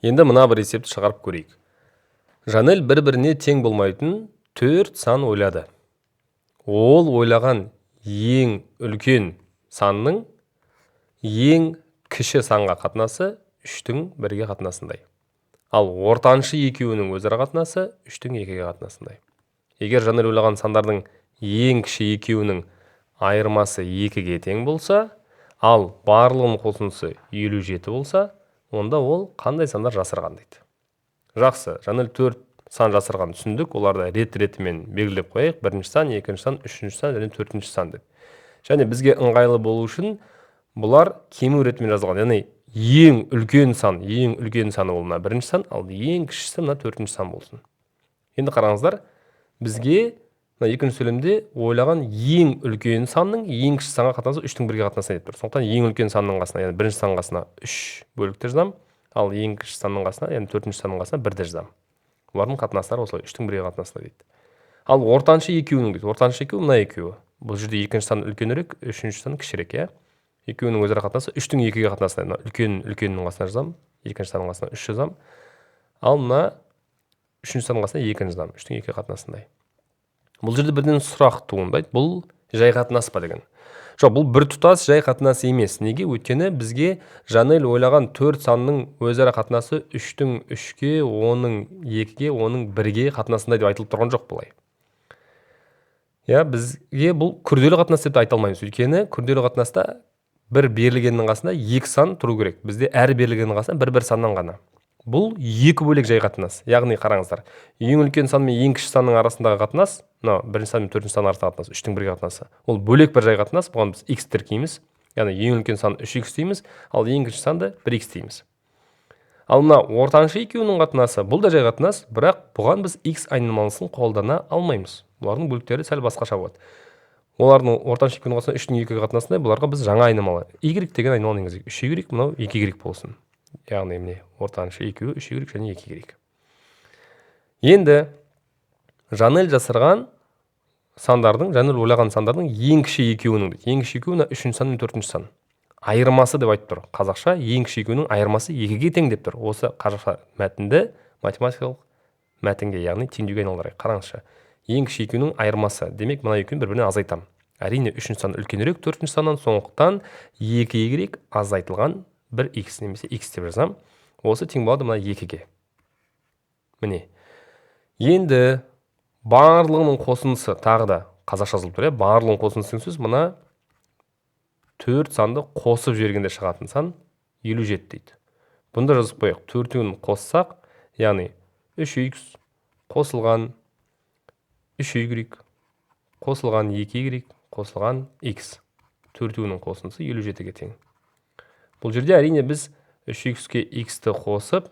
Енді мына бір есепті шығарып көрейік. Жанель бір-біріне тең болмайтын төрт сан ойлады. Ол ойлаған ең үлкен санның ең кіші санға қатынасы 3-тің 1-ге қатынасындай. Ал ортаншы екеуінің өзара қатынасы 3-тің 2-ге қатынасындай. Егер Жанель ойлаған сандардың ең кіші екеуінің айырмасы 2-ге тең болса, ал барлығының қосындысы 57 болса, онда ол қандай сандар жасырған дейді. Жақсы, Жанель 4 сан жасырған түсіндік, оларды рет-ретімен белгілеп қояйық. Бірінші сан, екінші сан, үшінші сан және төртінші сан деп. Және бізге ыңғайлы болу үшін бұлар кему ретімен жазылған. Яғни ең үлкен сан, ең үлкен саны ол мына бірінші сан, ал ең кішісі мына төртінші сан болсын. Енді қараңыздар, бізге мына екінші сөйлемде ойлаған ең үлкен санның ең кіші санға қатынасы 3-тің 1-ге қатынасына деп тұр. Сондықтан ең үлкен санның қасына, яғни бірінші санның қасына 3 бөлікті жазамын, ал ең кіші санның қасына, яғни төртінші санның қасына 1-ді жазамын. Олардың қатынастары осылай 3-тің 1-ге қатынасында дейді. Ал ортаншы екеуінің дейді. Ортаншы екеуі мына екеуі. Бұл жерде екінші сан үлкенірек, үшінші сан кішірек, иә. Екеуінің өзара қатынасы 3-тің 2-ге қатынасында. Мына үлкен үлкеннің қасына жазамын, екінші санның қасына 3 жазамын. Ал мына үшінші санның қасына 2-ні жазамын, 3-тің 2-ге қатынасындай. Бұл жерде бірден сұрақ туындайды. Бұл жай қатынас па деген. Жоқ, бұл бір тұтас жай қатынас емес. Неге? Өйткені бізге Жанель ойлаған 4 санның өзара қатынасы 3-тің 3-ке, 10-ның 2-ге, 10-ның 1-ге қатынасындай деп айтылып тұрған жоқ бұлай. Я, бізге бұл күрделі қатынас деп те айта алмаймыз. Өйткені күрделі қатынаста бір берілгеннің қасында 2 сан тұру керек. Бізде әр берілгеннің қасында бір-бір саннан ғана. Бұл екі бөлек жай қатынас. Яғни қараңыздар, ең үлкен сан мен ең кіші санның арасындағы қатынас, мынау бірінші сан мен төртінші санның арасындағы қатынас, 3-тің 1-ге қатынасы. Ол бөлек бір жай қатынас, бұған біз x тіркейміз. Яғни ең үлкен сан 3x дейміз, ал ең кіші санды 1x дейміз. Ал мына ортаншы екеуінің қатынасы, бұл да жай қатынас, бірақ бұған біз x айнымалысын қолдана алмаймыз. Бұлардың бөліктері сәл басқаша болады. Олардың ортаншы екеуінің қатынасы 3-тің 2-ге қатынасындай, бұларға біз жаңа айнымалы y деген айнымалыны енгізейік. 3y, мынау 2y болсын. Яғни міне ортаншы екеуі 3y және 2y. Енді Жанель жасырған сандардың, Жанель ойлаған сандардың ең кіші екеуінің дейді. Ең кіші екеуі мына үшінші сан мен төртінші сан. Айырмасы деп айтып тұр. Қазақша ең кіші екеуінің айырмасы 2-ге тең деп тұр. Осы қазақша мәтінді математикалық мәтінге, яғни теңдеуге айналдырайық. Қараңызшы. Ең кіші екеуінің айырмасы. Демек, мына екеуін бір-бірінен азайтамын. Әрине, үшінші сан үлкенірек төртінші саннан, сондықтан 2y азайтылған 1x немесе x деп жазамын. Осы тең болады мына 2-ге. Міне. Енді барлығының қосындысы тағы да қазақша жазылып тұр, иә? Барлығының қосындысы деген сөз мына 4 санды қосып жібергенде шығатын сан 57 дейді. Бұнда жазып қояйық. Төртеуін қоссақ, яғни 3x қосылған 3y қосылған 2y қосылған x. Төртеуінің қосындысы 57-ге тең. Бұл жерде әрине біз 3x-ке x-ті қосып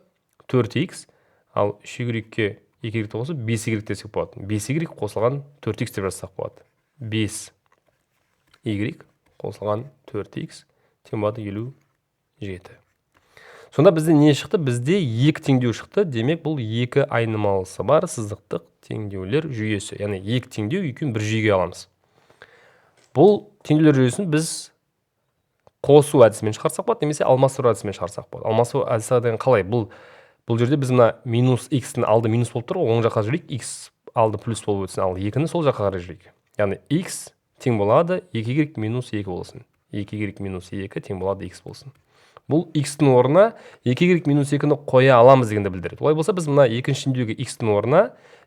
4x, ал 3y-ке 2y-ті қосып 5y десек болады. 5y қосылған 4x деп жазсақ болады. 5y қосылған 4x тең болады 57. Сонда бізде не шықты? Бізде екі теңдеу шықты. Демек, бұл екі айнымалысы бар сызықтық теңдеулер жүйесі. Яғни екі теңдеу, екеуін бір жүйеге аламыз. Бұл теңдеулер жүйесін біз қосу әдісімен шығарсақ болады немесе алмастыру әдісімен шығарсақ болады. Алмастыру әдісі деген қалай? Бұл жерде біз мына минус x-тің алды минус болып тұр ғой, оң жаққа жіберейік, x алды плюс болып өтсін, ал 2-ні сол жаққа қарай жіберейік. Яғни x тең болады 2y минус 2 болсын. 2y минус 2 тең болады x болсын. Бұл x-тің орнына 2y минус 2-ні қоя аламыз дегенді білдіреді. Олай болса, біз мына екінші теңдеуге x-тің орнына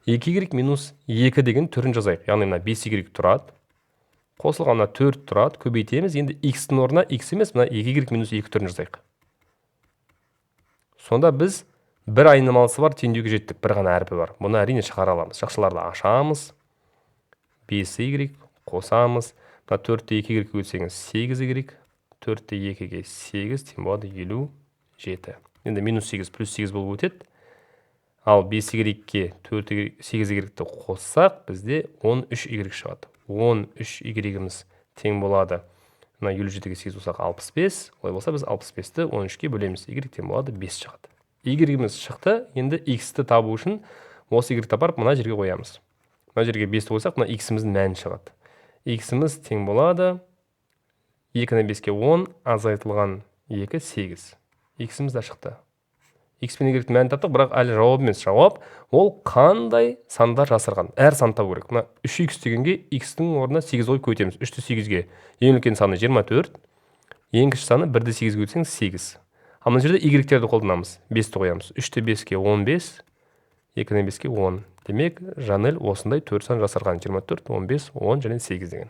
2y минус 2 деген түрін жазайық. Яғни мына 5y тұрады, қосылған мына 4 тұрады, көбейтеміз. Енді x-тің орнына x емес, мына 2y минус 2 түрін жазайық. Сонда біз бір айнымалысы бар теңдеуге жеттік, бір ғана әрпі бар. Бұны әрине шығара аламыз. Жақшаларды ашамыз. 5y қосамыз. Мына 4-ті 2-ге көбейтсеңіз 8y, 4-ті 2-ге 8 тең болады 57. Енді минус 8 плюс 8 болып өтеді. Ал 5y-ге 4 8y-ті қоссақ, бізде 13y шығады. 13y-іміз тең болады. Мына 57-ге 8 қоссақ 65. Олай болса, біз 65-ті 13-ке бөлеміз. Y тең болады 5 шығады. Y-іміз шықты. Енді x-ті табу үшін осы y-ті апарып мына жерге қоямыз. Мына жерге 5-ті қойсақ, мына x-іміздің мәні шығады. X-іміз тең болады 2-ні 5-ке 10 азайтылған 2 8. X-іміз де шықты. X пен y-тің мәнін таптық, бірақ әлі жауап емес. Жауап ол қандай сандар жасырған. Әр санды табу керек. Мына 3x дегенге x-тің орнына 8 қойып көбейтеміз. 3-ті 8-ге ең үлкен саны 24, ең кіші саны 1-ді 8-ге көбейтсең 8. Ал мына жерде y-терді қолданамыз. 5-ті қоямыз. 3-ті 5-ке 15, 2-ні 5-ке 10. Демек, Жанель осындай 4 сан жасырған. 24, 15, 10 және 8 деген.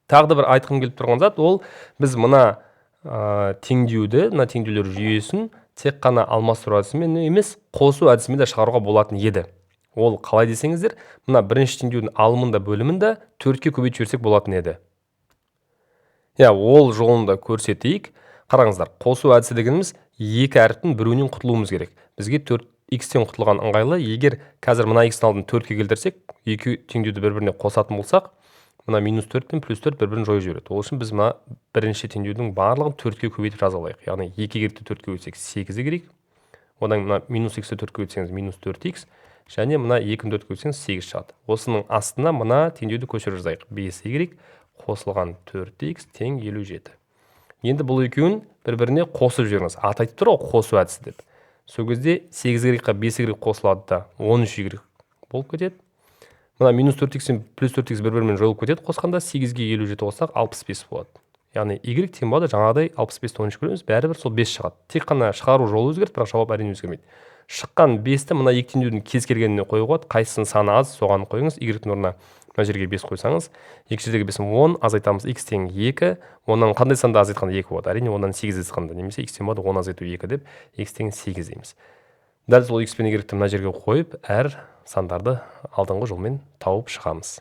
Тағы да бір айтқым келіп тұрған зат, ол біз мына теңдеуді, мына теңдеулер жүйесін тек қана алмастыру әдісімен емес, қосу әдісімен де шығаруға болатын еді. Ол қалай десеңіздер, мына бірінші теңдеудің алымын да бөлімін де 4-ке көбейтіп жіберсек болатын еді. Иә, ол жолын да көрсетейік. Қараңыздар, қосу әдісі дегеніміз екі әріптің біреуінен құтылуымыз керек. Бізге 4 x-тен құтылған ыңғайлы. Егер қазір мына x-тің алдын 4-ке келтірсек, екі теңдеуді бір-біріне қосатын болсақ, мына минус 4 пен плюс 4 бір-бірін жойып жібереді. Ол үшін біз мына бірінші теңдеудің барлығын 4-ке көбейтіп жаза алайық. Яғни 2 y-ті 4-ке көбейтсек 8 y, одан мына минус x-ті 4-ке көбейтсеңіз минус 4x, және мына 2-ні 4-ке көбейтсеңіз 8 шығады. Осының астына мына теңдеуді көшіріп жазайық. 5y қосылған 4x тең 57. Енді бұл екеуін бір-біріне қосып жіберіңіз. Аты айтып тұр ғой қосу әдісі деп. Сол кезде 8y-ға 5y қосылады да 13y болып кетеді. Мына минус 4x пен плюс 4x бір-бірімен жойылып кетеді қосқанда, 8-ге 57 қоссақ 65 болады. Яғни y тең болады жаңағыдай 65-ті 13 бөлеміз, бәрібір сол 5 шығады. Тек қана шығару жолы өзгерді, бірақ жауап әрине өзгермейді. Шыққан 5-ті мына екі теңдеудің кез келгеніне қоюға болады. Қайсысының саны аз, соған қойыңыз. Y-тің орнына мына жерге 5 қойсаңыз, екі жердегі 5 10, азайтамыз, x тең 2. Оннан қандай санды азайтқанда 2 болады? Әрине, оннан 8 азайтқанда, немесе x тең болады 10 азайту 2 деп, x тең 8 дейміз. Дәл сол x пен y-ті мына жерге қойып, әр сандарды алдыңғы жолмен тауып шығамыз.